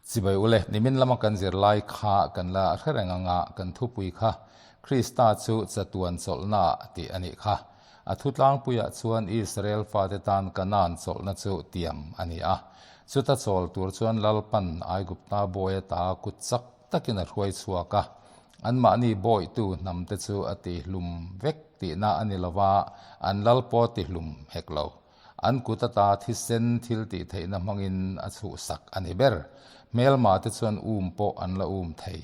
Chibai ule, nimin lama kan zirlai kha kan la hre reng anga kan thupui kha Krista chu chatuan chawlhna tih a nih kha. A thu tlangpuiah chuan Israel fate tan Kanaan chawlhna chu tiam a ni a. Chuta chawl tur chuan Lalpan Aigupta bawi ata kut chak takin a hruai chhuak a. Anmahni bawitu hnamte chu a tihlum vek tihna a ni lova, an lal pawh a tihlum hek lo. An kut ata thisen thil tih theihna hmangin a chhuhsak a ni ber. Hmelma te chuan um pawh an la um thei.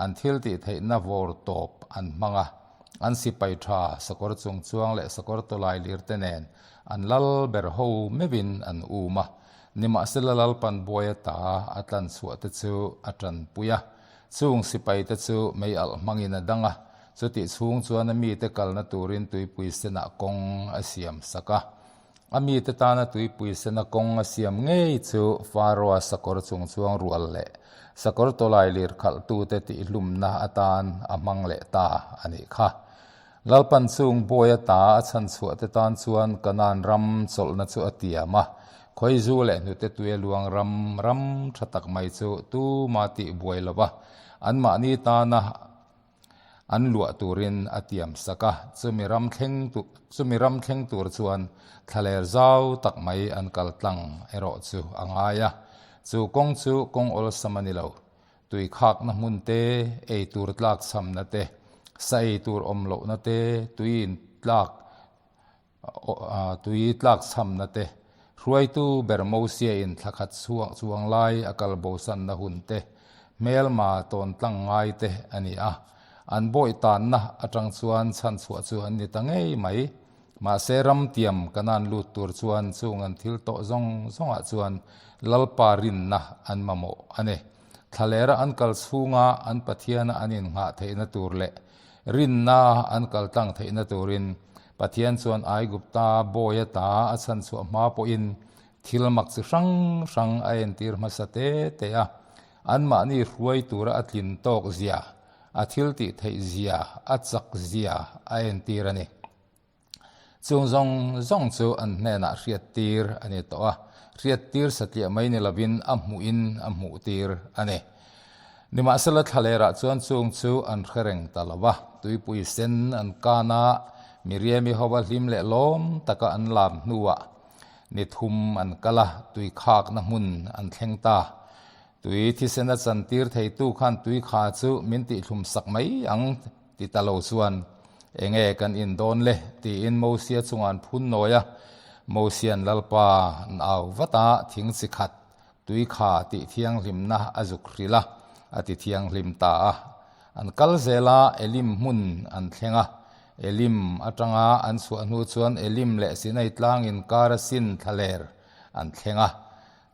An thil tih theihna vawr tawp an hmang a, an sipai tha sakawr chung chuang leh sakawr tawlai lir te nen an lal ber ho meuhin an um a. Nimahsela Lalpan buai ata a tlan chhuah te chu a tanpui a, chung sipai te chu mei alh hmangin a dang a, chutih chhung chuan a mite kalna turin tuipui senah kawng a siam sak a. A mite tana tuipui sena kawng a siam ngei chu Faroa sakawr chung chuang rual leh sakawr tawlai lir khalhtute tihlumna atan a hmang leh ta a nih kha. Lalpan chung bawi ata a chhanchhuah te tan chuan Kanaan ram chawlhna chu a tiam a, khawizu leh hnute tuia luang ram ram tha tak mai chu tuma tih buai lova anmahni tana An luah turin a tiam sak a, chumi ram thleng chumi ram thleng tur chuan thlaler zau tak mai an kal tlang erawh chu a ngai a. Chu kawng chu kawng awlsam a ni lo. Tui khakna hmun te, ei tur tlak chhamna te, sa ei tur awm lohna te, tui in tlak Tui tlakchhamna te, hruaitu ber Mosia in thla khat chuang lai a kal bosanna hun te, hmelma tawn tlang ngai te a ni a. An bawih tanna atang chuan chhanchhuah chu an ni ta ngei mai. Mahse ramtiam Kanaan lut tur chuan chung an thil tawh zawng zawngah chuan Lalpa rinna an mamawh a ni. Thlalera an kal chhunga an Pathiana an innghah theihna tur leh Rinna an kal tlang theihna turin Pathian chuan Aigupta bawi ata a chhanchhuah hma pawhin thil mak chi hrang hrang a entir hmasa te te a. Anmahni hruai tura a tlin tawk zia, a thil tih theih zia, a chak zia a entir a ni. Chung zawng zawng chu an hnenah hriattir a ni tawh a, hriattir satliah mai ni lovin a hmuhin a hmuhtir a ni. Nimahsela thlalerah chuan chung chu an hre reng ta lo va, tuipui sen an kan a, Miriami hova hlim leh lawm taka an lam hnuah ni thum an kal a, tui khakna hmun an thleng ta. Tui thisen a chantir theitu khan tui kha chu min tihthlum sak mai ang Ti ta lo chuan, Enge kan in dawn le? tiin Mosia chungah an phun nawi a. Mosia'n Lalpa an au vat a, thing chi khat, tui kha tih thianghlimna a zuk hrilh a, a ti thianghlim ta a. An kal zel a, Elim hmun an thleng a. Elim atanga an chhuah hnu chuan Elim leh Sinai tlang inkar a sin thlaler an thleng a.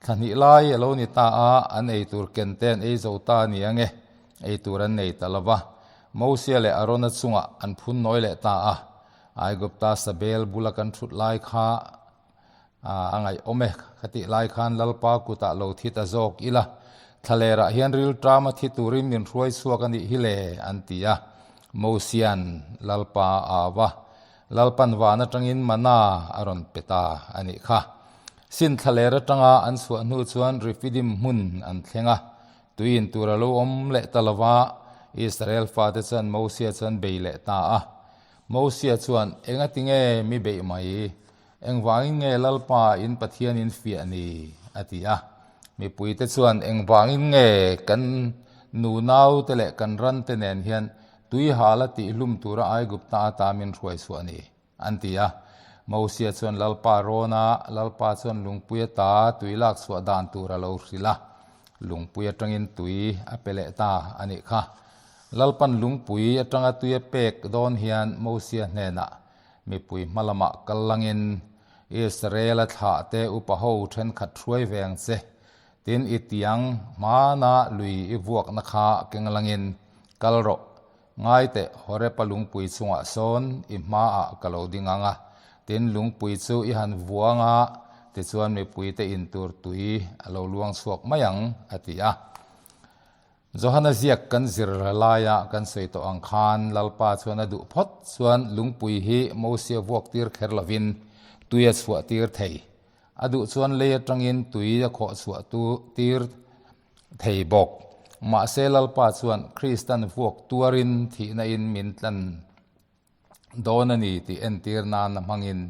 Thla hnih lai a lo ni ta a, an ei tur ken te an ei zo ta a ni ang e, ei tur an nei ta lo va. Mosia leh Arona chungah an phun nawi leh ta a, Aigupta sabel bula kan thut lai kha a ngaihawm e, khatih lai khan Lalpa kutah lo thi ta zawk ila, thlalerah hian rilṭama thi turin min hruai chhuak a nih hi le, an ti a. Mosia'n Lalpa a au a, Lalpan van atangin mana a rawn pe ta a nih kha. Sin thlaler atanga an chhuah hnu chuan Refidim hmun an thleng a, tui in tur a lo awm leh ta lo va, Israel fate chuan Mosia chuan bei leh ta a. Mosia chuan, Engati nge mi beih mai? Engvangin nge Lalpa in Pathian in fiah ni? a ti a. Mipuite chuan, Engvangin nge kan nunaute leh kan rante nen hian Tui hala tihhlum tura Aigupta ata min hruai chhuah a ni, an ti a. Mosia chuan Lalpa rawn a, Lalpa chuan lungpui ata tui lak chhuah dan tur a lo hrilh a. Lungpui atangin tui a pe leh ta a nih kha. Lalpan lungpui atanga tui a pek dawn hian Mosia hnenah mipui hma lamah kal langin, Israel-a thlahte upa ho thenkhat hruai ve ang che, Tin, i tiang hmana lui i vuakna kha keng langin kal rawh. Ngai teh, Horeb-a lungpui chungah sawn i hmaah ka lo ding ang a. Tin, lungpui chu i han vuang a, tichuan mipuite in tur tui a lo luang chhuak mai ang, a ti a. Johana ziak kan zir laia kan sawi tawh ang khan Lalpa chuan a duh phawt chuan lungpui hi Mosia vuak tir kher lovin tui a chhuah tir thei. A duh chuan lei atangin tui a khawh chhuah tu tir. thei bawk. Mahse Lalpa chuan Kristan vuak tuarin thihna in min tlan dawn a ni tih entir nan a hmangin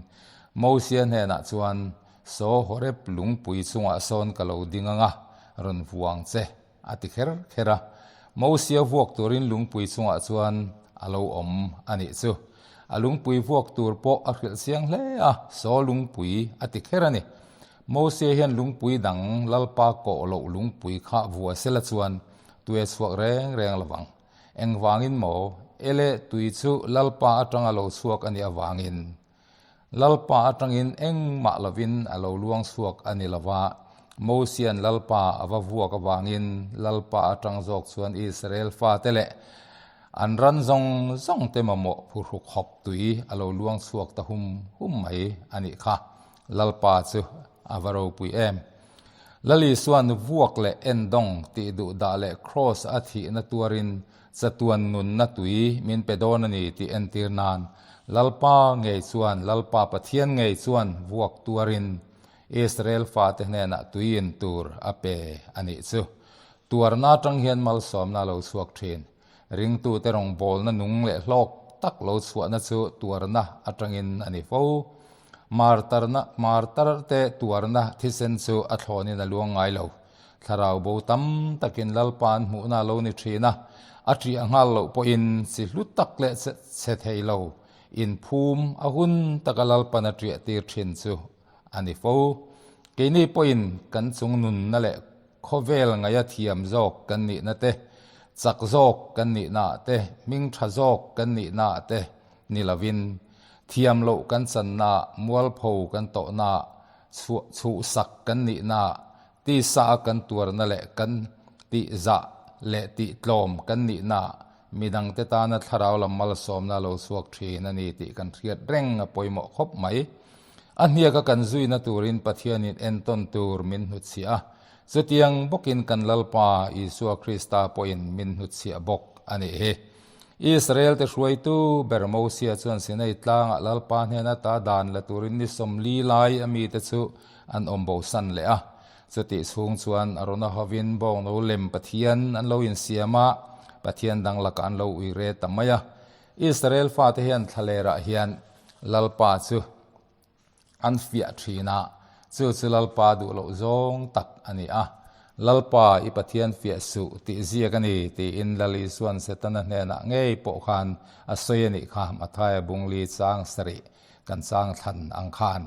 Mosia hnenah chuan, Saw Horeb lungpui chungah sawn ka lo ding ang a, rawn vuang che, a ti kher kher a. Mosia vuak turin lungpui chungah chuan a lo awm a nih chu. A lungpui vuak tur pawh a hrilh chiang hle a, Saw lungpui a ti kher a ni. Mosia hian lungpui dang Lalpa kawh loh lungpui kha vua sela chuan tue chhuak reng reng lovang. Engvangin maw? Ele tui chu Lalpa atanga lo chhuak a nih avangin. Lalpa atangin engmah lovin a lo luang chhuak a ni lova, Mosia'n Lalpa a va vuak avangin Lalpa atang zawk chuan Israel fate leh an ran zawng zawng te mamawh phuhruk hawp tui a lo luang chhuak ta hum hum mai a nih kha. Lalpa chu a va ropui em! Lal Isua'n vuak leh endawng tih duh dah leh kraws a thihna tuarin chatuan nunna tui min pe dawn a ni tih entir nan Lalpa ngei chuan Lalpa Pathian ngei chuan vuak tuarin Israel fate hnenah tui in tur a pe a nih chu. Tuarna atang hian malsawmna a lo chhuak thin. Ringtute rawngbawlna nung leh hlawk tak lo chhuahna chu tuarna atangin a ni fo. Martarna, martarte tuarna thisen chu a thlawnin a luang ngai lo. Thlarau bo tam takin Lalpa an hmuhna a lo ni thin a, a ṭiah nghal loh pawhin chi hlu tak leh che thei lo inphum a hun taka Lalpan a ṭiah tir thin chu a ni fo. Keini pawhin kan chung nunna leh Khawvel ngaia thiam zawk kan nihna te, chak zawk kan nihnaah te, hming tha zawk kan nihnaah te ni lovin, thiam loh kan channaah, mualpho kan tawhnaah, chhuah chhuhsak kan nihnaah, tisa a kan tuarna leh kan tihzah leh tihtlawm kan nihnaah midangte tana thlarau lam malsawmna a lo chhuak thin a ni tih kan hriat reng a pawimawh khawp mai. A hniaka kan zuina turin Pathianin entawn tur min hnutchhiah a, chutiang bawkin kan Lalpa Isua Krista pawhin min hnutchhiah bawk a nih hi. Israelte hruaitu ber Mosia chuan Sinai tlangah Lalpa hnena ta dan la turin ni 40 lai a mite chu an awm bosan leh a. Chutih chhung chuan a rawn a hovin bawngno lem Pathian an lo insiam a, Pathian dang lakah an lo uire ta mai a. Israel fate hian thlalerah hian Lalpa chu an fiah thin a, chu chu Lalpa duh loh zawng tak a ni a. Lalpa i Pathian fiah suh tih ziak a ni tiin Lal Isua'n Setana hnenah ngei pawh khan a sawi a nih kha, Mathaia bungli chang sarih kan chang thlan ang khan.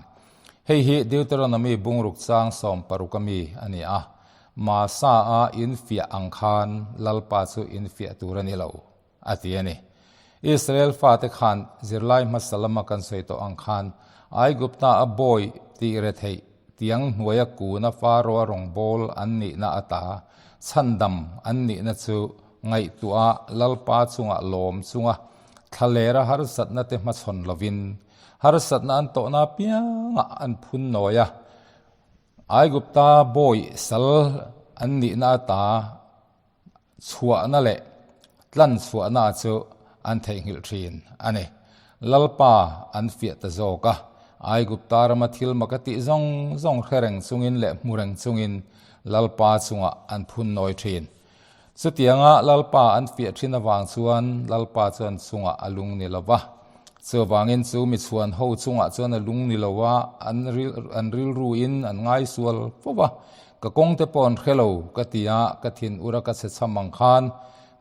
Hei hi Deuteronomy bungruk chang 16 a mi a ni a, Masa-a in fiah ang khan Lalpa chu in fiah tur a ni lo. a ti a ni. Israel fate khan zirlai hmasa lama kan sawi tawh ang khan Aigupta a bawi tih retheih tiang hnuaia kuna Faro-a rawngbâwl an nihna ata chhandam an nihna chu ngaihtuah a Lalpa chungah lawm chunga thlalera harsatna te hmachhawn lovin harsatna an tawhna apiangah an phun nawi a. Aigupta bawi sal an nihna ata chhuahna leh tlan chhuahna chu an theihnghilh thin a ni. Lalpa an fiah ta zawk a, Aigupta rama thil mak a tih zawng zawng hre reng chungin leh hmu reng chungin Lalpa chungah an phun nawi thin. Chutianga Lalpa an fiah thin avang chuan Lalpa chuan chungah a lung ni lo va. Chuvangin chu mi chhuan ho chungah chuan a lung ni lo a, an rilruin an ngaisual fo va. Ka kawng te pawh an hre lo ka ti a, ka thin ura ka chhe chham ang khan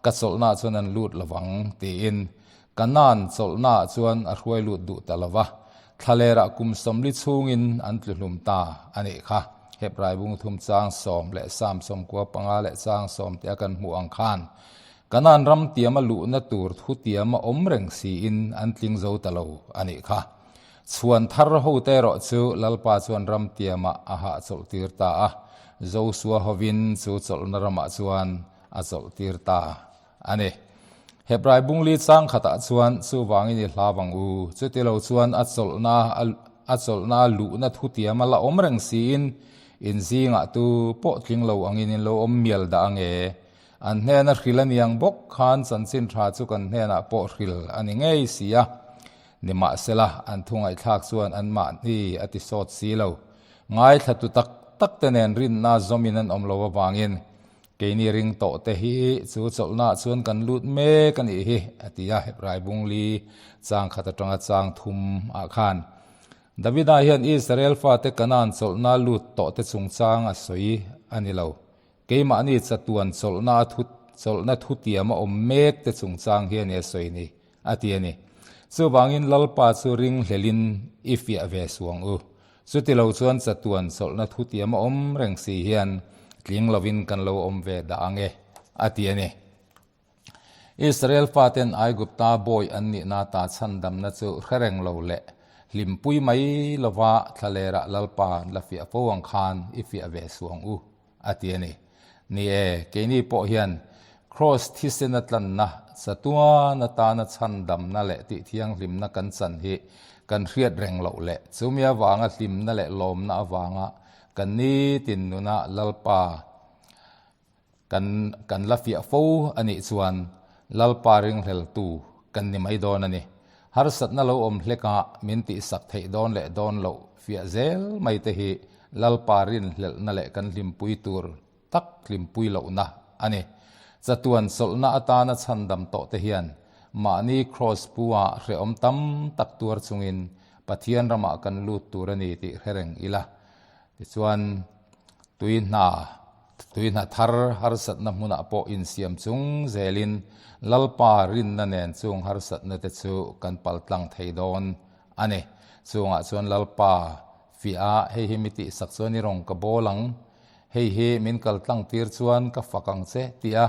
ka chawlhnaah chuan an lut lo vang tiin Kanaan chawlhnaah chuan a hruai lut duh ta lo va, thlalerah kum 40 chhungin an tlu hlum ta a nih kha. Hebrai bung thum chang sawm leh Sam sawmkua panga leh chang sawm te a kan hmuh ang khan Kanaan ram tiama luhna tur thu tiama awm reng siin an tling zo ta lo a nih kha. Chhuan thar hote erawh chu Lalpa chuan ram tiamah a hahchawlh tir ta a, Josua hovin chu chawlhna ramah chuan a chawlh tir ta a ni. Hebrai bungli chang khatah chuan chuvangin i hlau ang u, chutilo chuan a chawlhna a chawlhna luhna thu tiama la awm reng siin in zingah tu pawh tling lo angin in lo awm mial dah ange. An hnena hril a niang bawk khan chanchin tha chu kan hnenah pawh hril a ni ngei si a. Nimahsela, an thu ngaihthlak chuan anmahni a ti sawt si lo. Ngaithlatu tak tak te nen rinna zawmin an awm lo avangin. Keini ring tawh te hi chu chawlhnaah chuan kan lut mek a nih hi, a ti a, Hebrai bungli chang khat atanga chang thum ah khan. Davida hian Israel fate Kanaan chawlhna lut tawh te chungchang a sawi a ni lo. Keimahni chatuan chawlhna a thu chawlhna thutiam a awm mek te chungchang hi a ni a sawi ni, a ti a ni. Chuvangin Lalpa chu ringhlelin i fiah ve suang u. Chutilo chuan chatuan chawlhna thutiam a awm reng si hian tling lovin kan lo awm ve dah ang e, a ti a ni. Israel faten Aigupta bawi an nihna ta chhandamna chu hre reng lo leh hlimpui mai lova thlalerah Lalpa an la fiah fo ang khan i fiah ve suh ang u, a ti a ni. Ni e, keini pawh hian Kraws thisena tlanna, chatuan atana chhandamna leh tihthianghlimna kan chan hi kan hriat reng loh leh chumi avanga hlimna leh lawmna avanga kan nitin nuna Lalpa Kan kan la fiah fo a nih chuan Lalpa ringhleltu kan ni mai dawn a ni. Harsatna lo awm hleka min tihsak theih dawn leh dawn loh fiah zel mai te hi Lalpa rinhlelhna leh kan hlimpui tur tak hlimpui lohna a ni. Chatuan chawlhna atana chhandam tawh te hian mahni kraws pu-a hrehawm tam tak tuar chungin Pathian ramah kan lut tur a ni tih hre reng ila. Tichuan tui hna Tui hna thar harsatna hmunah pawh insiam chung zelin Lalpa rinna nen chung harsatna te chu kan paltlang thei dawn a ni. Chungah chuan Lalpa fiah a, hei hi mi tihsak chuan i rawn ka bawl ang, hei hi min kaltlang tir chuan ka fak ang che tih a,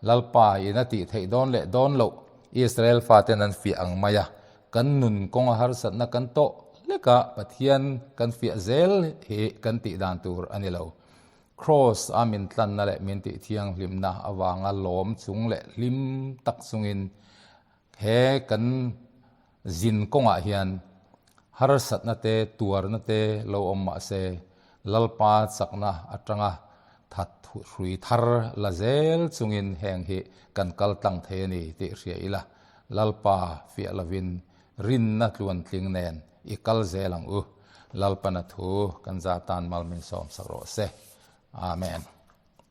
Lalpa in a tih theih dawn leh dawn loh Israel faten an fiah ang mai a, kan nun kawnga harsatna kan tawh hlek a, Pathian kan fiah zel hi kan tih dan tur a ni lo. Kraws a min tlanna leh min tih thianghlimna avanga lawm chung leh hlim tak chungin he kan zin kawngah hian harsatna te, tuarna te lo awm mah se Lalpa chakna atanga that hrui thar la zel chungin heng hi kan kal tlang thei a ni tih hria ila, Lalpa fiah lovin rinna tluantling nen i kal zel ang u. Lalpana thu kan za tan mal min sawm sak rawh se. Amen.